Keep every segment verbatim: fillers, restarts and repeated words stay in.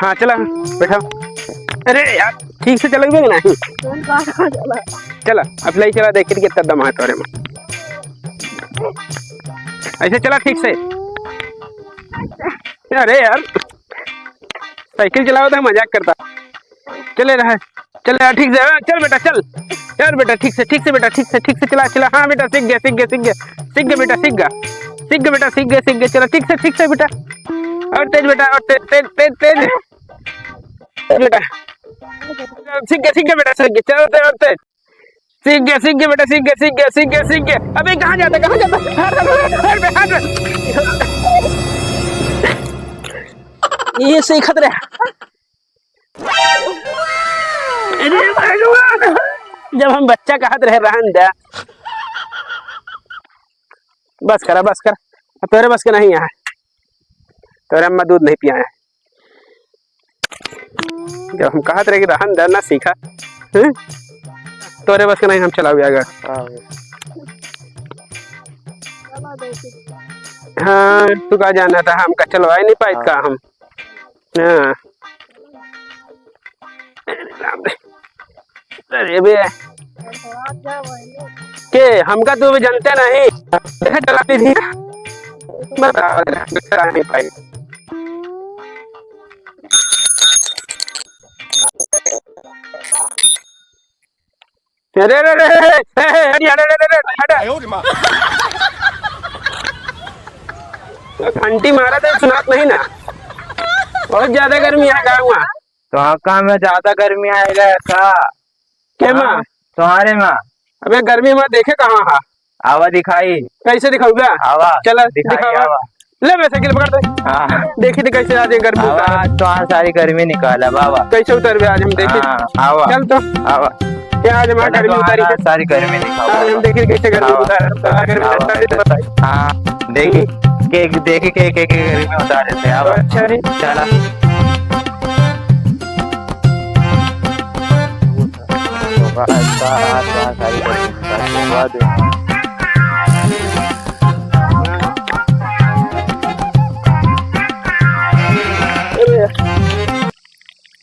हाँ, चला, बैठा। अरे यार, ठीक से चलेबे कि नहीं? कौन कहाँ, कहाँ चला? चला, अब ले चला, देख के कितना दम है तोरे में। ऐसे चला ठीक से। अरे यार, साइकिल चलावत है, मजाक करता। चले रहा, चले रहा, ठीक से, हाँ, चल बेटा, चल। चल बेटा, ठीक से, ठीक से बेटा, ठीक से, ठीक से चला, चला। हाँ बेटा, सीख गया, सीख गया, सीख गया, सीख गया बेटा, सीख गया, सीख गया बेटा, सीख गया, सीख गया। चला, ठीक से, ठीक से बेटा, और तेज बेटा, और तेज, तेज, तेज, तेज। चल बेटा, सीख गया, सीख गया बेटा, सीख गया, चल, और तेज, और तेज। सीख गया, सीख गया बेटा, सीख गया, सीख गया, सीख गया, सीख गया। अबे कहाँ जाता, कहाँ जाता? हट, हट, हट, हट, हट। ये सीखत रहे। अरे भगवान, जब हम बच्चा कहत रहे, रहन दे। बस करा, बस करा, अब तोरे बस के नहीं है, तोरे अम्मा दूध नहीं पिया है। जब हम कहत रहे कि रहन दे, ना सीखा, हैं? तोरे बस के नहीं, हम चलाऊ आगे। हाँ। हाँ, तू का जाना था, हमका चलवाए नहीं पाइत का हम? हाँ। अरे बे। के, हमका तू भी जानते नहीं। देखा चलाती थी। बता, चला नहीं पाई। अरे, अरे, अरे, अरे, अरे, अरे, अरे, अरे, अरे, हट। घंटी मारा तो सुनात नहीं ना। बहुत ज्यादा गर्मी है गाँव में। तो हाँ, का में ज्यादा गर्मी आएगा का? के माँ? हाँ, तुम्हारे माँ। अबे गर्मी में देखे कहाँ हा? आवा दिखाई। कैसे दिखाऊगा? आवा। चला, दिखाई, दिखावा। आवा। ले, मैं साइकिल पकड़ दे। हाँ। देखी तो कैसे आज ये गर्मी आवा, उतार। आज तो आज सारी गर्मी निकाला, बाबा। कैसे उतरबे आज हम देखी। हाँ, आवा। चल तो। आवा। क्या आज हमारा चलो गर्मी तो उतारी आज के? सारी गर्मी निकाला। आज हम देखी कैसे गर्मी आवा। उतार। आवा। गर्मी उतारी तो बताई। हाँ, देखी के, देखी के, के, के गर्मी उतारे थे, आवा। अच्छा रे। चला।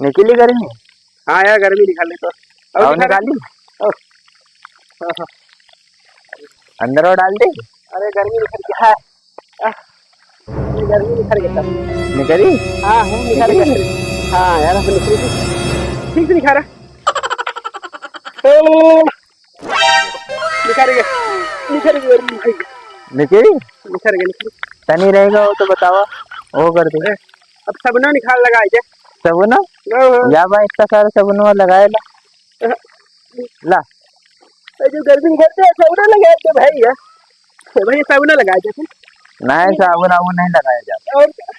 निकली गर्मी? हाँ यार, गर्मी निकाल ले तो। और और निकाल निकाल ली? और। हाँ, हाँ। अंदर और डाल दे? अरे, गर्मी निकल के है। आह, गर्मी निकल के तब। निकली? हाँ, हम निकल गए। हाँ यार, हम निकल गए। ठीक से निकाल रहा। निकल गए। निकल गए, निकल गए। निकली? निकल गए, निकल गए। तनी रहेगा वो तो बतावा, वो कर दे। अब सबनो निकाल लगा दे। सबनो? हाँ, हाँ। या भाई, इतना सारा सबनो लगाए ला। हाँ। ला। ए, जो गर्मी निकलते है, सबनो लगा दे भाई, यार। ए, भाई, सबनो लगा दे। नहीं, साबुन वाबुन नहीं लगाया जाता। और क्या?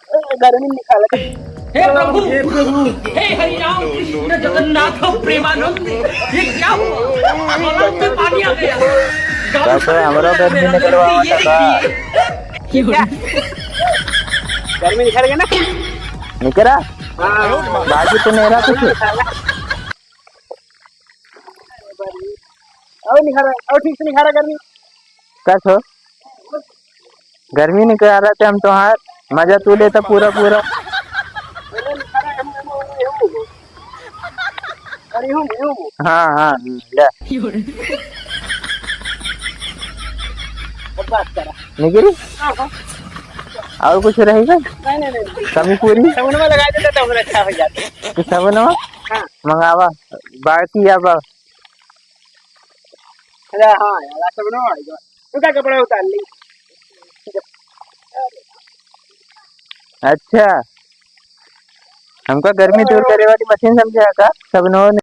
ए, गर्मी निकाल दे। हे प्रभु, हे प्रभु, हे हरि राम कृष्ण जगन्नाथ प्रेमानंद, ये क्या हुआ? गलाव में पानी आ गया। गाँव तो हमरो गर्मी निकलवा ये का? देखिए। गर्मी निकल गया ना? निकला? हाँ। बाकी तो नहीं रहा कुछ। और निखारा, और ठीक से निखारा गर्मी। कस हो? गर्मी निकाल रहे थे हम तोहार, मजा तू लेता पूरा पूरा। अरे निखारा हम, हम, हम, हम। अरे यूं, यूं। हाँ, हाँ, ले। अब बात करा। निकली? हाँ, हाँ। और कुछ रहेगा? नहीं, नहीं, नहीं। कमी पूरी? सबनवा लगा देता तो और अच्छा हो जाता। तो सबनवा? हाँ। मंगावा। बाकी अब अरे हाँ यार, आज सबनवा आएगा। तू का कपड़ा उतार ली? अच्छा, हमका गर्मी दूर करे वाली मशीन समझे का? सबनवा